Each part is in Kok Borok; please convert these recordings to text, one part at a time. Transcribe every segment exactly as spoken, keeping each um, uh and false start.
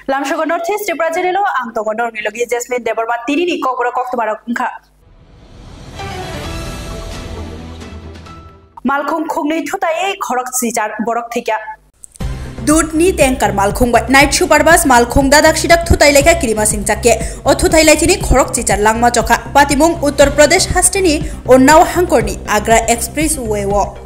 Lamsogo North East Tripura Channel o ang tongo norokni logi Jasmine Debbarma. Tinini kokborok koktwmarok wngkha. Malkhung khungni thutaiwi khorok chichar borok thwikha. Dudni tanker malkhung bai night super bus malkhung dadak sidak thutai laikha kirima singchakhe. O thutai laithini khorok chichar langma chokha. Patimung Uttar Pradesh hasteni Unnao hangkorni Agra Expressway o.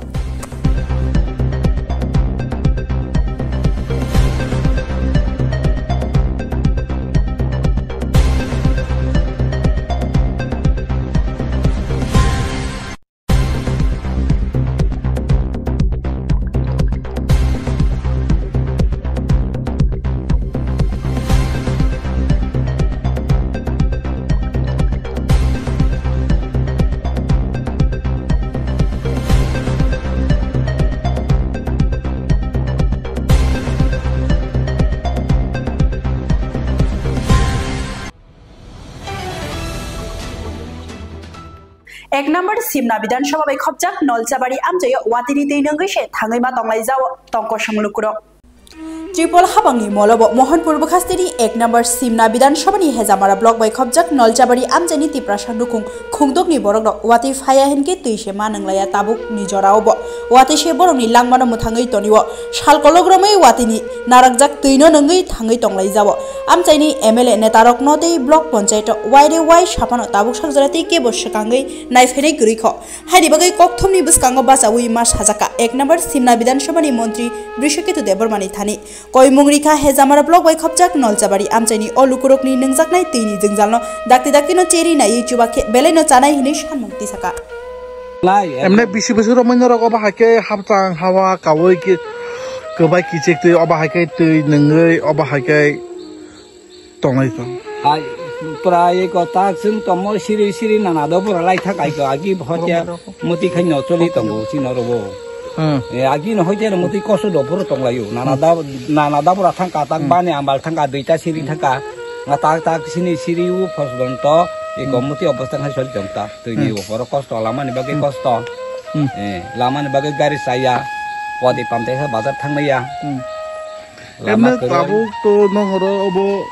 Ek number Simna Bidhan Sabha bai khopjak Nolchabari amchaio watini twi nungwi se thangwi ma tonglai jao tongkosong lukurok. Tripura habangni molobo Mohanpur bwkhasteni ek number Simna Bidhan Sabhani Hejamara block bai khopjak Nolchabari amchaini Tiprasa nukhung khungdokni borokrok watwi phaiya hinkhe twi se ma nunglaiya tabukni jorao bo. Watwi se borokni langmano mwthangwi tonio. Sal kolok romwi watwini narakjak twino nungwi thangwi tonglai jao. Amchaini M L A netarokno tei block panchayat o waire wai saphano tabuk sakjora tei kebo swkangwi naiphainai kwrwi kho. Haini bagwi kokthumni bwskango bachaui ma sajaka ek number Simna Bidhan Sabhani montri Brishaketu Debbarmani thani. Koimung rikha Hejamara block bai khopjak Nolchabari amchaini o lukurokni nungjaknai twini jwngjalno dakti daktino cheri naiwi chubak khe belaino chanai hinwi sanmung tisaka. Lai, Emne bisi bisi romwi norok obo hai khe hapchang hawa kaui khe kwbai kichik twi obo hai khe twi nungwi obo hai khe tonglai tong. Hai, pura eko tak chwng tomo siri siri nana do pura lai thak ai ko agi hotia moti khaino choli tongo chino robo. Hmm. E, agi no hoite no moti koso do pura tonglaio. Nana da, nana da pura thangka tak bani ambal thangka duita siri thangka. Nga tak tak sini siri u phos don to eko moti obostha khai choli tong ta. Twi ni opor kosto, lama ni bagwi kosto. Hmm. E, lama ni bagwi gari chaya. Wadi pamte kha bazar thangmaya. Hmm. Lama Emne kwrwi. Tabuk to nongoro obo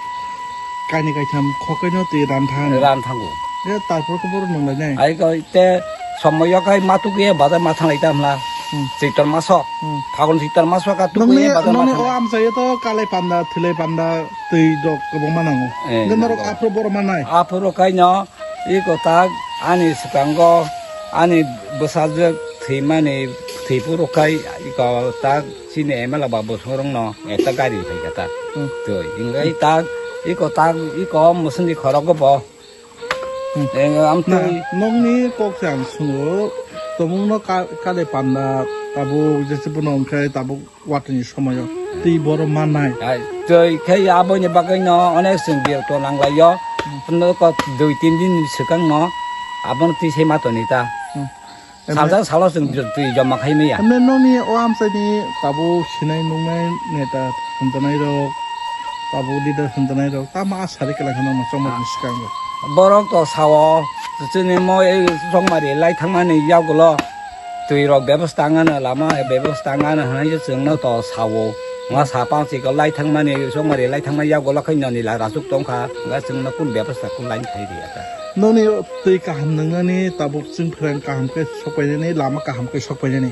kaini kaitham khokaino twi ran thang. Ran thango. E tarpor khe boro nung lai nai. Ai ko te somoyo kai matuk ye bazar ma thanglai ta hwnla. Hmm. Chaitor maso. Hmm. Phagun chaitor maso ka tuk Nungni ye bazar ma nungni o thanglai. Amchaio to kalai panda thilai panda twi rok kwbangma nango. Eh, Nungni norok nango. Aphuru boro ma nai. Aphuru kaino Iko tak ani swkango ani bwsajwk thwimani thwiphuru khai iko tak chini M L A ba bosongrokno ekta gari phaikha ta. Hmm. Twi, hwnkhe tak iko tak iko mwswngni khorogo bo. Hmm. Eng, am Na, twi. Nokni kok se ang sungo, tomungno ka-, kale panda tabuk jese bono hwnkhe tabuk watwini somoyo twi boro mannai. Ai, twi khe aboini bagwino onek chwng biyak to nanglaio. Hmm. Hwnkhe ko dui tin din swkangno abono twi sai ma toni ta. Hmm. Emne- Saljak salo chwng twi joma khai maya. Emne nokni o amchaini tabuk sinai nungnai neta thwngjanai rok, tabuk leader thwngjanai rok, tamo a sari kwlai kheno chongmani swkango. Borok to sao, chini mo ei chongmari lai thangmani yagulo. Twi rok bebosta wngano, lama bebosta wngano hwnwi se chwngno to sao. Wngkha sa pansi ko lai thangmani, songmari lai thangmani yagulo khe noni la rasuk tongkha, wngkha chwngno kun bebosta kun lai khai riya ta. Noni twi kaham nwngnani tabuk chwng phrang kaham khe sokpainani, lama kaham khe sokpainani.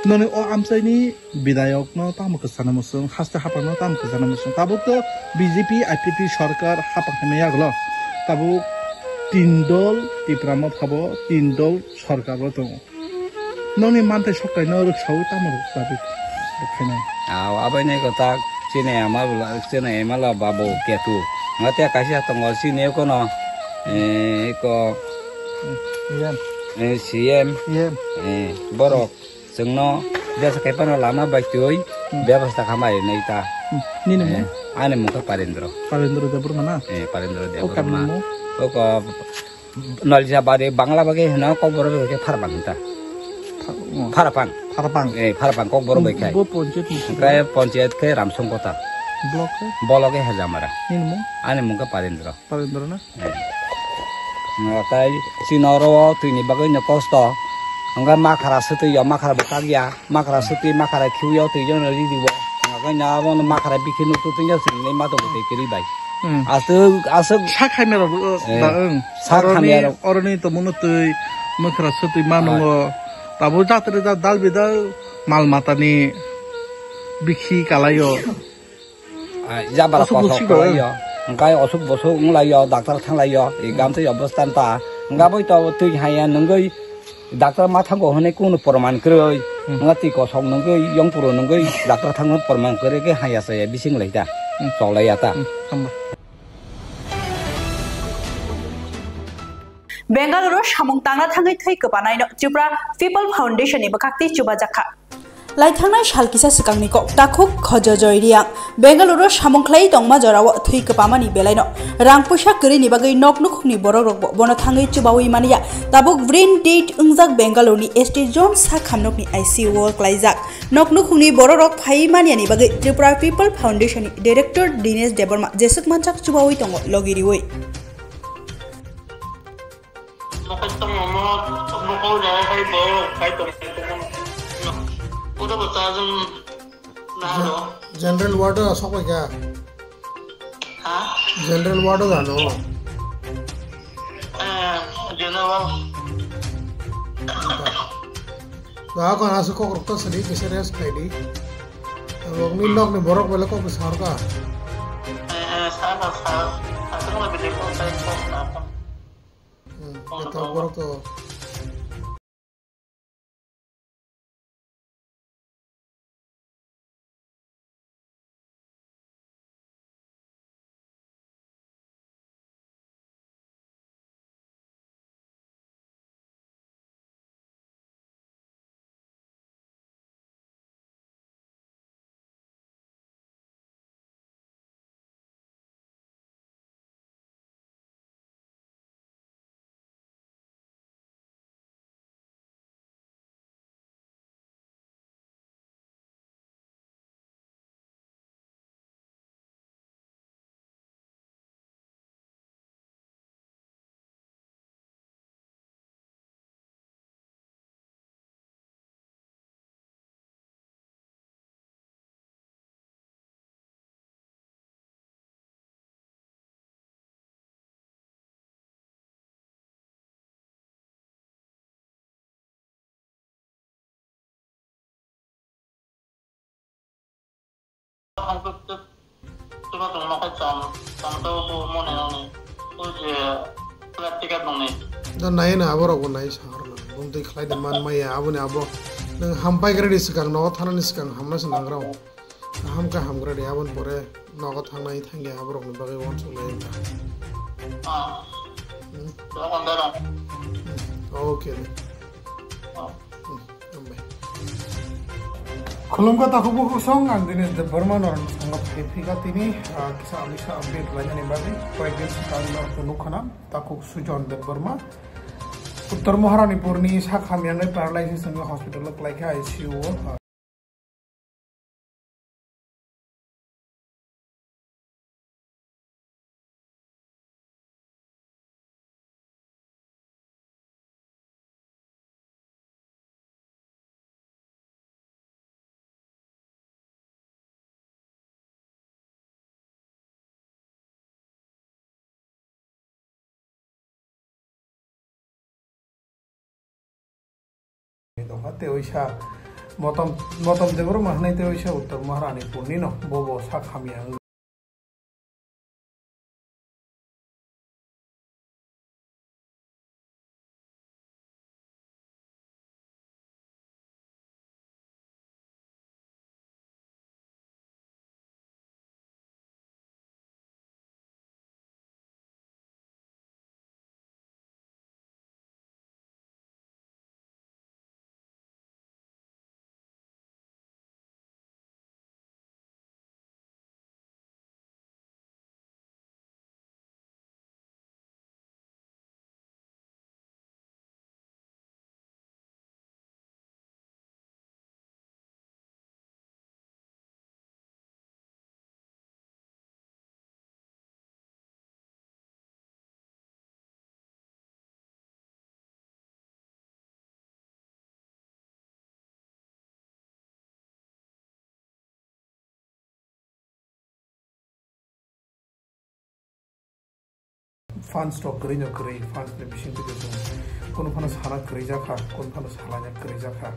Noni o amchaini bidayokno tamo kwchana muchung, haste haphangno tamo kwchana muchung. Tabuk to B J P, I P P sorkar haphang khaimani yagulo. Tabuk tin dol Tipra Motha bo tin dol sorkar bo tongo. Nokni manthai sokthai no rwksaui tamo rwksaui rwkhainai. Aw, abai nai ko tak chini ama bwla, chini M L A babu ketu. Nga te kaisa tongo chini kono, eh, ko, C M. Eh, C M. C M. Eh, borok chwngno jesa kai pano lama bai twi Hmm. bebasta khamai nai ta. Hmm. Nini Eh, mung? Ani mung khe Parendra. Parendra Debbarma na? Eh, Parendra O Debbarma. Kamni mung? O ko Nolja bari Bangla bagwi hino Kokborok bagwi khe Pharapang hinta. Pha-, oh. Pharapang. Pharapang. Eh, Pharapang Kokborok bai khai. Bo panchayat ni Hwnkhe panchayat khe Ramsongkota. Block khe? Block khe Hejamara. Nini mung? Ani mung khe Parendra. Parendra na? Eh. Hwnkhe chini oro o twini bagwi no kosto. Hwnkhe makhara swtwi o makhara bo kakya. Makhara swtwi makhara khiwi o twi jono ridi bo. Kanya abo no makara bikhi nuk tu tunya sini ma to tei kiri bai. Hmm. Asuk, asuk. Sak hamya rok, eh, da, eng. Sak oroni, hamya rok. Oroni to muno tui, makara sutui ma nongo. Tabo jatre ja dal bidal mal matani bikhi kalayo. Ah, jabra osuk kosok bosuk kalayo. Engkai osuk bosuk nglayo, daktar thanglayo. I gam tei obostan ta. Engka boi to tui haya nungoi. Doctor ma thango hwnwi kunu porman kwrwi. Hmm. Wngla twi kosok nungwi, yongpuro nungwi, doctor thango porman kwrwi khe haya chaya bising lai ta. Hmm. Chok lai ya ta. Hmm. Hambai. Bengaluru samung tangna thangwi thwi kwpanaino Tripura People Foundation ni bwkhak twi chubajak kha. Laithangnai sal kisa swkangni kok, takhuk Khojojoy Reang. Bengaluru samung khlai tongma jorao thwi kwpamani belaino rang puisa kwrwini bagwi nok nukhungni borokrokbo bono thangwi chubawi manya. Tabuk brain dead wngjak Bengaluruni S T zone sak hamnokni I C U o klaijak. Nok nukhungni borokrok phaiwi manyani bagwi Tripura People Foundation ni Director Dinesh Debbarma jeswk manjak chubawi tongo logi riwi. Mokai tongmo, mokai jaga kai bo, kai tong, tong. Udah bocah jeng, nah, lo. General ward o sok bai kha. Ha? General ward o gano. Eh, general ward. Ba kon asu kok rok to sri kisa rest khai di. Abok ni nok ni borok bele kok sar ka. Eh, eh, sar, sar. Asal nggak beli kok, saya kok, apa? Hmm, betul, borok to. Da nai na abo rok bo nai sa aro na. Bumtwi khlai de man maya abo ni abo. Nang hampai gre di swkang no thana ni swkang hamna se nang rao. Kaham kaham gra di, aboni pore nogo thangnai thangya, aborokni bagwi uansuk lai wngkha. Ah. Hmm. Tei o kondai rok. Hmm. Okay. Ah. Hmm. Hambai. Khulumkha takhuk bukhuk song, ang Dinesh Debbarma norokni songno phai phika tini, ah, kisa amisa update lainani bagwi, koyekdin swkang norokno nukha na, takhuk Sujon Debbarma. Uttar Maharanipurni sak hamyangwi paralysis wngwi hospital o klaikha I C U o. Tongkha tei oisa motom, motom Debbarma hwnwi tei oisa Uttar Maharanipurni no, bo bo sak hamya wngwi. Fans rok kwrwi no kwrwi, fans ni bising twi chwng kunu phano sana kwrwi jakha, kunu phano salanya kwrwi jakha.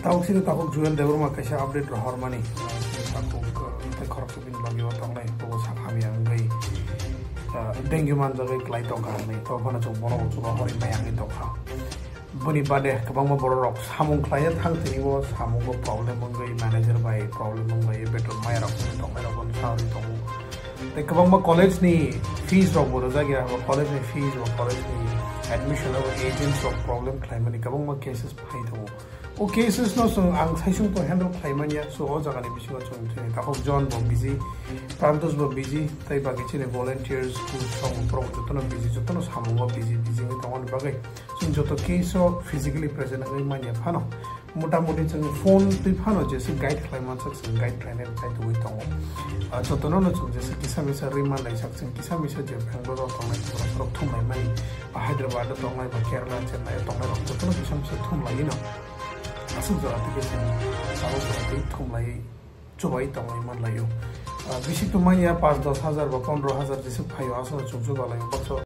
Tabuk sini tabuk Jewel Debbarma kaisa update rohormani. Tabuk, uh, tei khoroksa bini logi o tongnai, bobo sak hamya wngwi, uh, dengue manjagwi kwlai tongkha hinwi. Tabuk phano chwng bono chuba hori maya wngwi tongkha. Boni bade kwbangma borok rok samung khlaiya thang tini bo samungo problem wngwi manager bai problem wngwi beton maya rok tongmai rok bono sawi tongo. Tei kwbangma college ni fees rok bo rwjak ya, abo college ni fees bo college ni admission abo agents rok problem khlaimani kwbangma cases phai tongo. O cases no chwng ang saisung to handle khlai manya, so o jaga ni bisingo chwng chini takhuk John bo busy, Prantosh bo busy, tei bagwi chini volunteers, coach rok bo borok jotono busy, jotono samungo busy, busy wngwi tongmani bagwi chwng joto case o physically present wngwi manya phano, mota moti chwng phone twi phano jesa guide khlai mansak, chwng guide khlainai chai tugwi tongo. Ah, jotono no chwng jesa kisa misa rwi manlai sak, chwng kisa misa je Bangalore o tongnai borok rok thumlai mani, ba Hyderabad o tongnai, ba Kerala, Chennai o tongnai rok jotono kisa misa thumlai no. Aswk jora twi khe chwng abo jora twi thumlai chubai tongwi manlaio. Ah, bisi tongmani ya panch dos hajar ba pondro hajar jesa phaio, aswk chwng chubalai baksa.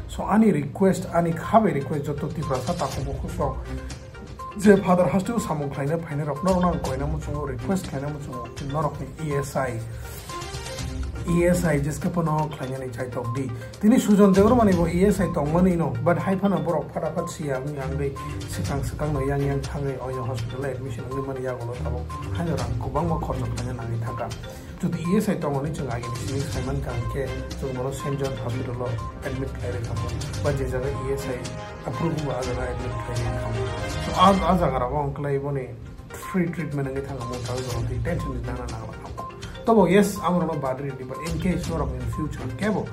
So ani request, ani khabai request joto Tiprasa takhuk bukhuk rok je Father hasteo samung khlaina phainai rok norok no ang koina muchungo, request khlaina muchungo norokni E S I, E S I jeske phano khlainani chaitok di. Tini Sujon Debbarmani bo E S I tongmani no, but hai phano borok phataphat siya wngya wngwi swkang swkang no yang yang thangwi oino hospital o admission wngwi mani yagulo tabuk haino rang kwbangma khorchok khlaina nangwi thangkha. Jodi E S I tongo hwnwi chwng agini simi saiman kaham khe chwng bono Saint John Hospital o admit khlai rwkha mo, ba je jaga E S I approve wngma a jaga admit khlai rwkha mo. So a, a jaga rogo wng khlai boni free treatment wngwi thangkha mo, tabuk borok twi tension ni nana nang rwkha mo. Tobo yes, amorokno badri di, but in case norok in future kebo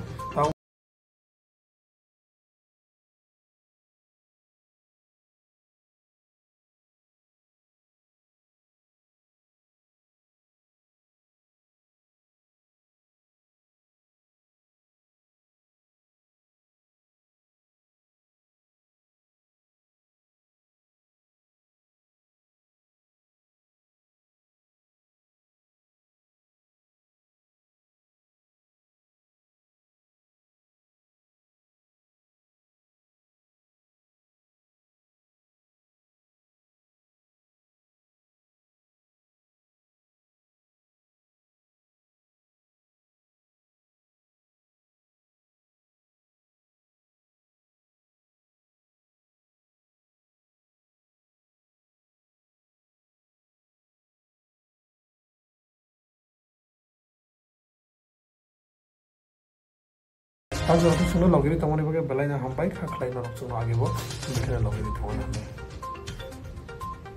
Tang jora khe chwngno logiri tongmani bagwi belai no hambai kha khlai norok chwngno agebo bekheno logiri tongmani hambai.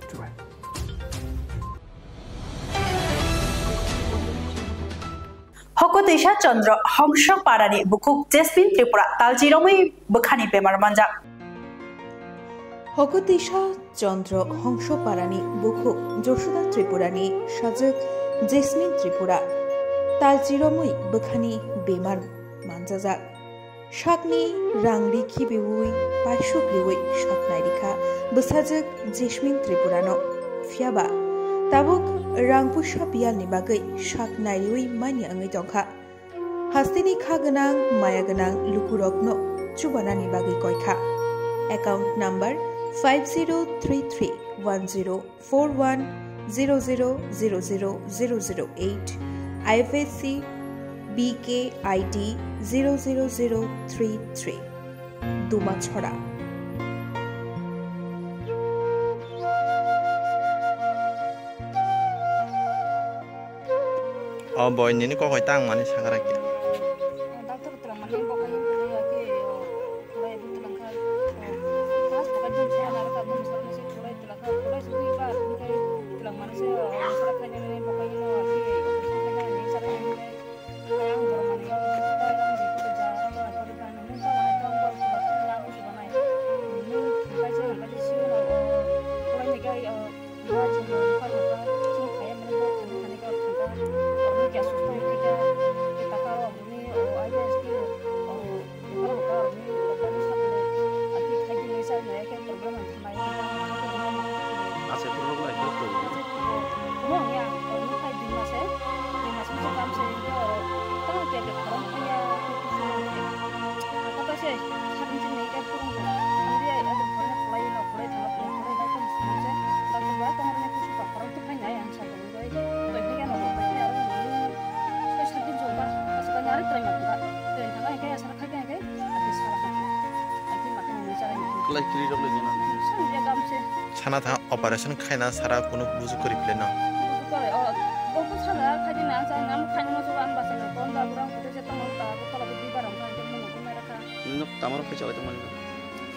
Chubai. Hoko Teisa Chandra Hongso Parani bukhuk Jasmine Tripura talchi romwi bwkhani bemar manjak. Hoko Teisa Chandra Hongsoparani bukhuk Josuda Tripurani sajwk Jasmine Tripura talchiromwi bwkhani bemar manjajak. Sakni rang ri khibiwi paisuk riwi saknai rikha bwsajwk Jasmine Tripurano. Phiyaba tabuk rang puisa biyalni bagwi saknai riwi manya wngwi tongkha. Hasteni kha gwnang, maya gwnang lukurokno chubanani bagwi koikha. Account number five zero three three one zero four one zero zero zero zero zero zero eight, I F S C B K I D zero zero zero three three, Dumachhora. O boy, nini kokoi tang mani sakara khe. Doctor twlang mani bokai tongya khe, o, khulai bo twlang kha, o, first bokai dum sa naro ka dum sa naro se khulai twlang kha, khulai se twi ba twi kai twlang mani se, o, sara khaina nani bokai no khe, o, khaina nani sara khaina nani, khaina ang borok mani, o, khaina ang je koto ja, khaina kori ba nani, nung ta wanai tong bor se ba, khaina ang se banai, nung thangkai se, thangkai se, sini no, o, khulai ni kai, o, Bo chwng bo nokha nokha chwng phaiya mani bo thani thani khe thangkha. Oroni kya susto wngkha khe takha rok bini o I B S T o nokha nokha oroni problem sakni ati khaidi nai sai nai khe problem wngkha nai. Ase problem nai khe problem. Omo wngya oroni khai dui mase dui mase masa kam sai khe oro tamo kya khe khorang khaiya. Kata se sakni chini khe kurung kurung. Ang dia ada khorang khulai no khulai thangma khulai khulai bai tong sini se. Doctor ba tong rani kusu pa khorang tu khai nai ang sa tong doi. Doi khai ano doi khai aro ni. Sai sat din jol ba. Asa kanya ari trai ma thangka. Trai thangka khai asa khai khai khai. Ati sala khai. Ati ma khai ni chara ni. Khulai kiri rok le gena. Sang dia gam se. Sana tha operation khaina sara kunu buju kori phle no. Buju kore o. Bo ko sala khai din ang sa nam khai no so ang ba sa no. Kon da burang kute se tong ta ko tola ko di barang khai ke mo ko na rakha. Nino tamaro khai chalai tong mani.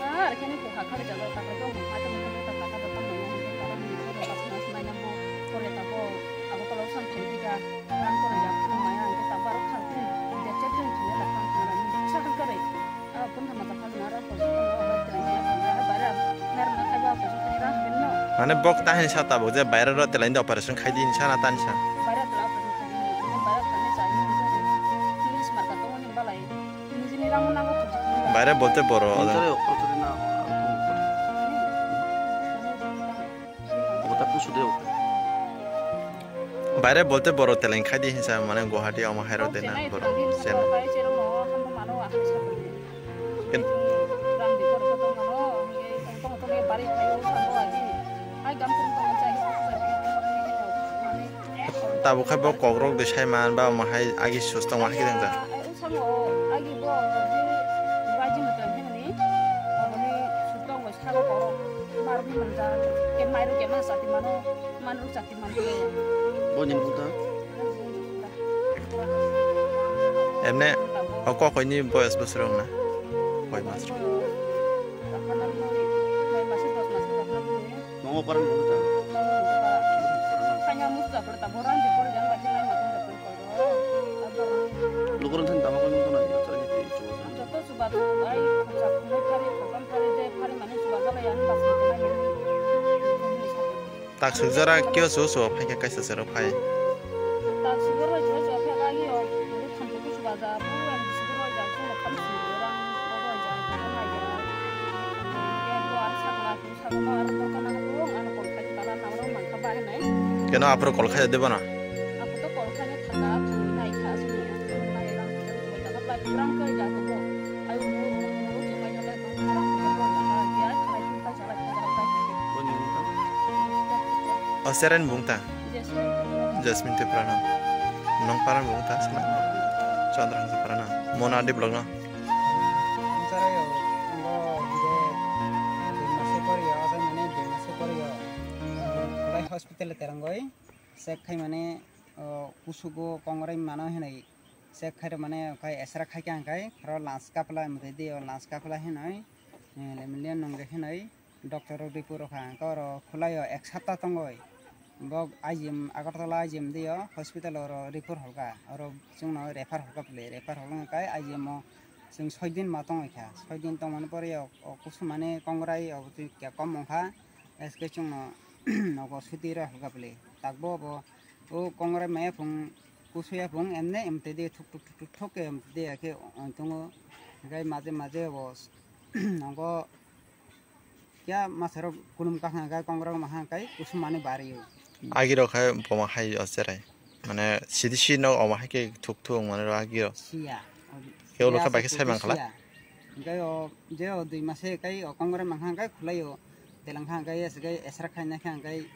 Ar khe ni kokha khali jalo ta khai tong. Ai tong ta ta ta ta ta ta. Ko ba sa na mai na bo. Kore ta bo. Abo tola san khai diga. Rang kore ya. Mai ang ta bar kha. Dia chat din chine ta kha. Sa kare. Mane bok ta hinsa tabuk je baire ro telai operation khai di hinsa na ta hinsa. Baire bolte boro oda. Baire bolte boro teleng khai di hinsa mane Guwahati omo hairo de na boro cheno. Tabuk khai bo kokrok de sai man ba omo hai agi sus tong ma hai khe jang ja. Sago koro, marok ni manjak, ke mairu ke ma sati mano, manru sati mano. Bo ni bung ta? Emne, o kokoi ni boyos bosor wng na? Koi mas? Nongo parang bung ta? Kanya musta kore ta, borang di kore jang ba khe nai ma tong da kore koi ro. Lukurang than tama koi mung ta na, ya, tani ti chuwa than. Joto chuba ta, ai, khorsa khumui phari, khorkam phari, je phari mani chuba ta lai, ani bas ni kena ni. Tak suk jora kyo su su phai khe kaisa se ro phai. Tak suk jora jora jora phai ga yo, buru thampu ku chuba ja, buru ani suk jora ja, sung kham sung jora, boro ja, boro na ja. Ye to ar sakla. Keno aphuru call khaijak de bono? O seren bung ta? Jasmine Tripura no. Nong paran bung ta sana? Chandra Hongsoparano. Mona Deblok no. Ang sarai o, ang bo je dui mase pori o, asai mane dui mase pori o. Khulai hospital terangoi, check khai mane, o, kusugo kongrai mano hinui check khai mane khai esra khai khe ang khai, kharo lungs kapla mutui di o, lungs kapla hinui, eh, lemlian nongre hinui, doctor rok report rok kha ang khe oro khulai o ek sapta tongoi. Bo I G M, Agartala I G M de o, hospital oro refer holka, oro chwngno refer holka pili, refer holka kai I G M o chwng soi din ma tongoi kha, soi din tongmani pore o, o kusu mane kongrai o twi kya kom wngkha, S K chwngno nogo suti rw hwkha bwle. Takbo bo o kongrai maya phung kusuya phung emne emte de thuk thuk thuk thuk thuk ke emte de khe tongo. Gai maje maje bo nogo kya masarok kunum kahna gai kongrai maha kai kusumani bario. Agirok hai boma hai o cherai. Mane sidi si no omo hai khe thuk thuk mane rw agirok. Siya. Khe ulo khe bai khe sai mankhala. Siya. Hingke o je o dui mase kai o kongrai mankha hingke khulai o telangkha hingke esra khai naikha hingke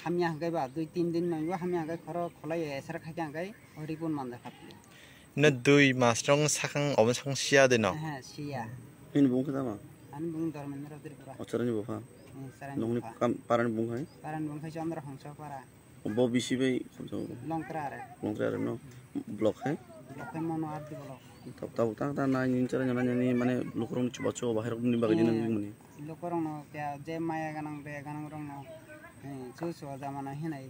hamya hingke ba dui tin din naibo hamya hingke khoro khulai o esra khaikha hingke o ripon manda kha. No dui mas rong sakang obo sakang siya de no. He siya. Bini bung khe tamo? Ani bung Dharmendra Tripura. O chwraini bupha. Nokni parani bung hai? Parani bung khai Chandra Hongso para. Bo bisi bai khoroksa bo? Longkra are. Longkra are no? Block hai? Block hai mono R D block. Tab-, tabuk tang tang nai nini chwrai nani nani mane lukurokni chubachu bahai rokni bagwi dina nini mani. Lukurokno kya je maya ganang re ganang rokno, eh, chu chu jamana hinai.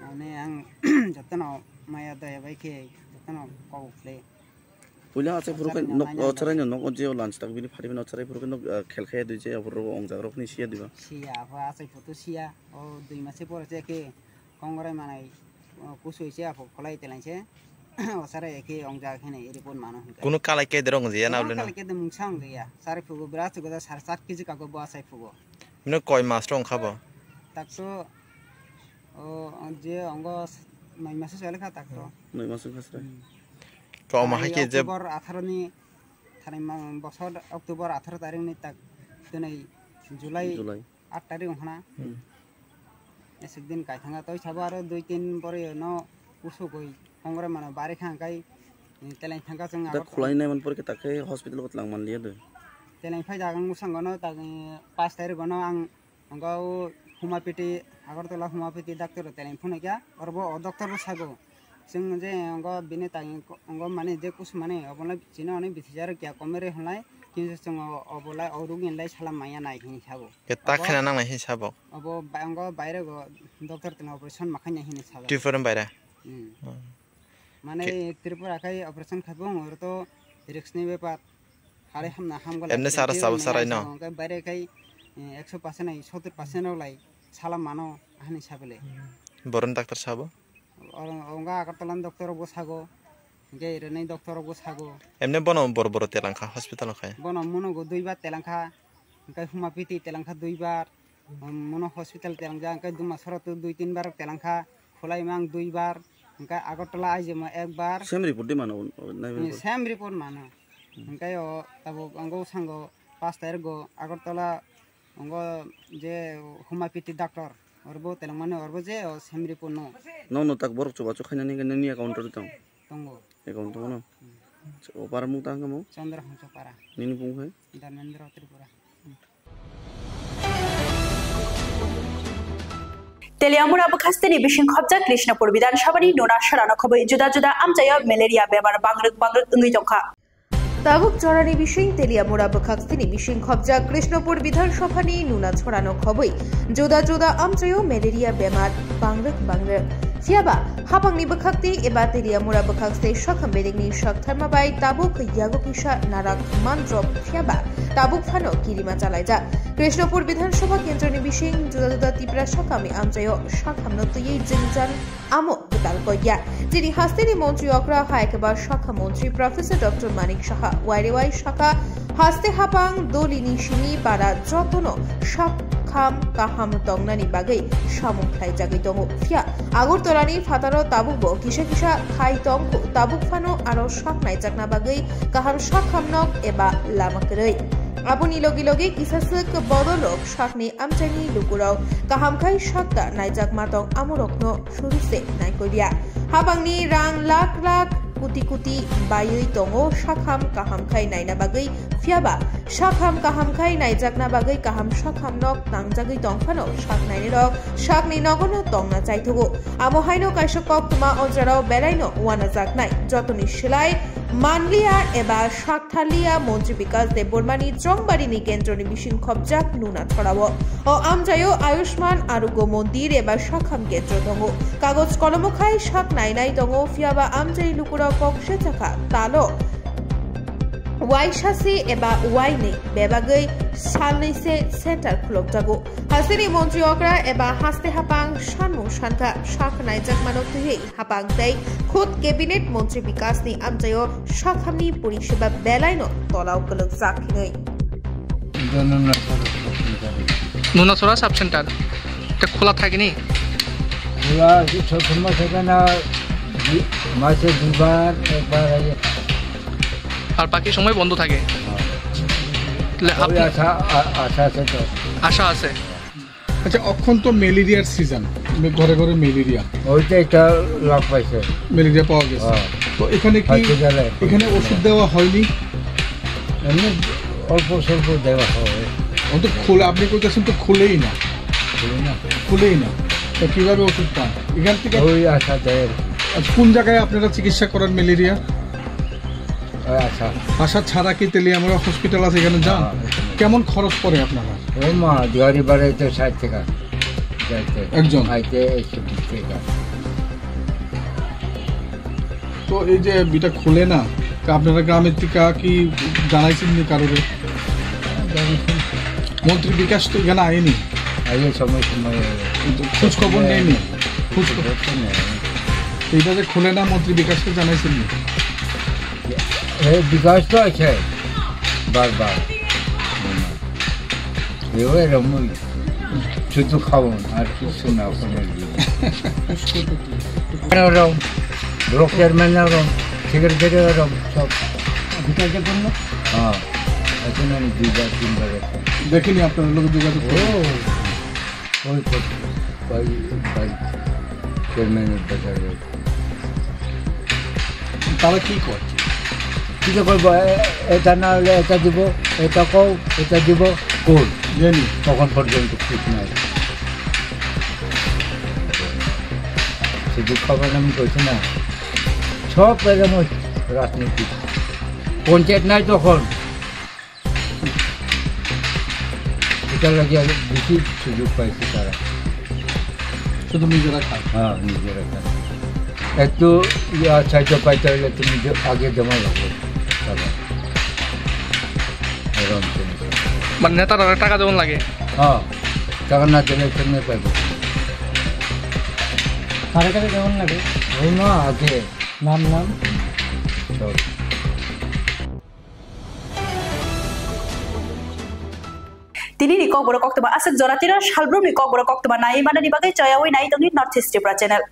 Mane ang jotono maya daya bai khe jotono kok khle. Puila achai phuru khe nok, o chwraino nok o jeo lunch tak bini phari phano chwrai phuru khe nok, ah, khel khaya dui je aphuru ongjak rok ni siya diba. Siya, apha achai photo siya. O dui mase pore je khe kongrai manai, o kusui se apho kholai telai se. O chwrai ekhe ongjak hene report mano hwnka. Kunu kalai kede rong je na. Kunu kalai kede mungsa ong ya. Chwrai phugo bra chugo da sar sat kg kago bo achai phugo. Mino koi mas rong kha bo? Tak to, o, je ongo noi mas chole kha tak to. Noi mas wngkha sre. Hmm. To omo hai khe je October atharo ni, thani ma-, bosor October atharo tarik ni tak, tini July July. Aat tarik wngkha na. Hmm. Esek din kai thanga toi sabo aro dui tin pore no usugoi kongrai mano bari kha kai, eh, teleng thangka chwng. Da Agartala khulai nai man pore khe tak khe hospital ko tlang man liya de. Teleng phai jaga ang bwskango no tak, eh, paanch tarik o no ang Ongo o Humapiti, Agartala Humapiti doctor teleng phunukya, orobo o doctor bo sago. Chwng je ongo bini tang ongo mane je kusu mane obono chini oni bisijar kya komere hwnlai, kintu chwng o, obolai o rugin lai salam maya nai hini sabo. Ke ta Obo, khena nangnai hini sabo. Obo ba-, ongo baire go doctor teno operation ma khainai hini sabo. Tripura baire. Hmm. Hmm. Mane Tripura khai operation khaibung oro to risk ni bepar. Hare hamna hamgala. Emne sara sabo sarai no. Hwnkhe baire khai, eh, ekso percent ai sottor percent rok lai sala mano ahani sabele. Boron doctor sabo? Oro, onga Agartala ni doctor rok bo sago. Hwnkhe rwnai doctor rok bo sago. Emne bono bor boro telangkha hospital khai. Bono munugo duibar telangkha. Hwnkhe Humapiti telangkha duibar. Mono hospital telangjak, hwnkhe Dumasoro to dui tin bar telang kha, khulai mang dui bar, hwnkhe Agartala aijemo ek bar. Same report de mano, nai Hmm, bar. Same report mano. Hmm. Hwnkhe o tabuk ongo sango paanch tarik go Agartala ongo je Humapiti doctor, orbo telang mani orbo je o same report no. Nono tak borok chubachu khainani hwnkhe nini account ro tong? Tongo. Account tongo no? Hmm. O para mung tang kamo? Chandra Hongso para. Nini bung hai? Dharmendra Tripura. Teliamura bwkhasteni bising khobjak Krishnapur Bidhan Sabhani nuna sorano khobwi juda juda amchaio malaria bemar bangrwk bangrwk wngwi tongkha. Tabuk jorani bising Teliamura bwkhasteni bising khobjak Krishnapur Bidhan Sabhani nuna sorano khobwi juda juda amchaio malaria bemar bangrwk bangrwk. Phiyaba, hapangni bwkhakti eba Teliamura bwkhakste sakham bedekni saktharma bai tabuk yago kisa narak manjok phiyaba, tabuk phano kirima chalaijak. Krishnapur Bidhan Sabha kendroni bising juda juda Tipra sakhami amchaio sakhamno twiwi jwngjal amo kwtal koiya. Chini hasteni montri okra hai khe ba sakha montri Professor Doctor Manik Saha wairewai sakha, haste hapang dolini simi para jotono sakham kaham tongnani bagwi samung khlaijagwi tongo. Phiya Agartalani phataro tabukbo kisa kisa khai tongkhu, tabuk phano aro sak naijakna bagwi kaham sakham nok eba lama kwrwi. Aboni logi logi kisa swk bodol rok sakni amchaini lukurok kaham khai sakta naijakma tong amorokno suru se naikoriya. Habangni rang lakh lakh, kuti kuti baiwi tongo sakham kaham khai naina bagwi, phiyaba sakham kaham khai naijakna bagwi kaham sakham nok tangjagwi tong phano sak nainirok sakni nogono tongna chaithogo. Amo haino kaisa koktwma o jorao belaino wanajaknai jotoni silai manliya eba sak Thalia Montri Bikas Debbarmani Chongbarini kendroni bising khobjak nuna chorao. O amchaio Ayushman Arogya Mondir eba sakham kendro tongo. Kagoj kolomo khai sak nainai tongo, phiyaba amchai lukurok kok se chakha talo. Waisa se eba wainwi bebagwi salnwi se center khulokjago. Hasteni montri okra eba haste hapang sanmung sankha sakhnaijakmano twiwi hapang tei khud cabinet montri Bikasni amchaio sathamni poriseba belaino tolao kwlwkjak hinwi. Nunasora sub center. এটা খোলা থাকে নি? খোলা আছে, সবসময় থাকে না, দি-, মাসে দুবার, একবার এই। আর বাকি সময় বন্ধ থাকে? হ্যাঁ। তাহলে ওই আপনি আশা, আ-, আশা আছে তো। আশা আছে। আচ্ছা, অখন তো ম্যালেরিয়ার সিজন, ঘরে ঘরে ম্যালেরিয়া। ওইটা একটা লাভ পাইছে। ম্যালেরিয়া পাওয়া গেছে। হ্যাঁ। তো এখানে কি, হসপিটালে। এখানে ওষুধ দেওয়া হয়নি? এমনি অল্প স্বল্প দেওয়া হয়। ও তো খুলে, আপনি কইতেছেন তো খুলেই না। খুলে না। খুলেই না। তো কিভাবে ওষুধ পান? এখান থেকে ওই আশা দেয় আর কি। আচ্ছা, কোন জায়গায় আপনারা চিকিৎসা করান ম্যালেরিয়া? ওই আশা। আশা ছাড়া কি তেলিয়ামুড়া হসপিটাল আছে, এখানে যান? হ্যাঁ, এখানে। কেমন খরচ পড়ে আপনারা? ওই মা, গাড়ি ভাড়া তো ষাট টাকা। যাইতে। একজন? আইতে একশো বিশ টাকা। তো এই যে এটা খুলে না, তা আপনারা গ্রামের থেকে কি জানাইছেন নি কারোরে? জানাইছি। মন্ত্রী বিকাশ তো এখানে আয়নি। আগে সময় সময় কিন্তু খোঁজ খবর নেয়নি। খোঁজ খবর। খবর তো নেই। তো এটা যে খুলে না, মন্ত্রী বিকাশকে জানাইছেন নি? এ, বিকাশ তো আছে বারবার। এও এরকম। শুধু খাওন আর কিছু না, কোনো ইয়ে নেই। ওরম, ব্লক চেয়ারম্যান ওরম, সেক্রেটারি ওরম, সব। ভিতরে যে বললো? হ্যাঁ, এখন আমি দুইবার, তিনবার এসে। দেখেনি আপনার লোক যোগাযোগ করে? ও, ওই তো, ভাই, ভাই, চেয়ারম্যানের ব্যাপারে। তারা কি কয়? কি যে কইব, এ-, এটা না হলে এটা দিব, এটা কও, এটা দিব, কই? জানি। তখন পর্যন্ত ঠিক নাই। শুধু খবর আমি কইছি না, সব এরকম রাজনীতি। পঞ্চায়েত নাই তখন। এটা লাগে আরো বেশি সুযোগ পাইছে তারা। শুধু নিজেরা খায়? হ্যাঁ, নিজেরা খায়। একটু ইয়া সাহায্য পাইতে হলে একটু নিজে আগে দেওয়া লাগবে টাকা। এরকম জিনিস। মানে নেতারা টাকা যেমন লাগে? হ্যাঁ, টাকা না দিলে কেমনে পাইবো? কারে কারে যেমন লাগে? ওই না আগে। নাম নাম? সব। Tini ni kokborok koktwma aswk jora tino salbrumni kokborok koktwma naiwi manani bagwi chayawi nai tongni North East Tripura channel.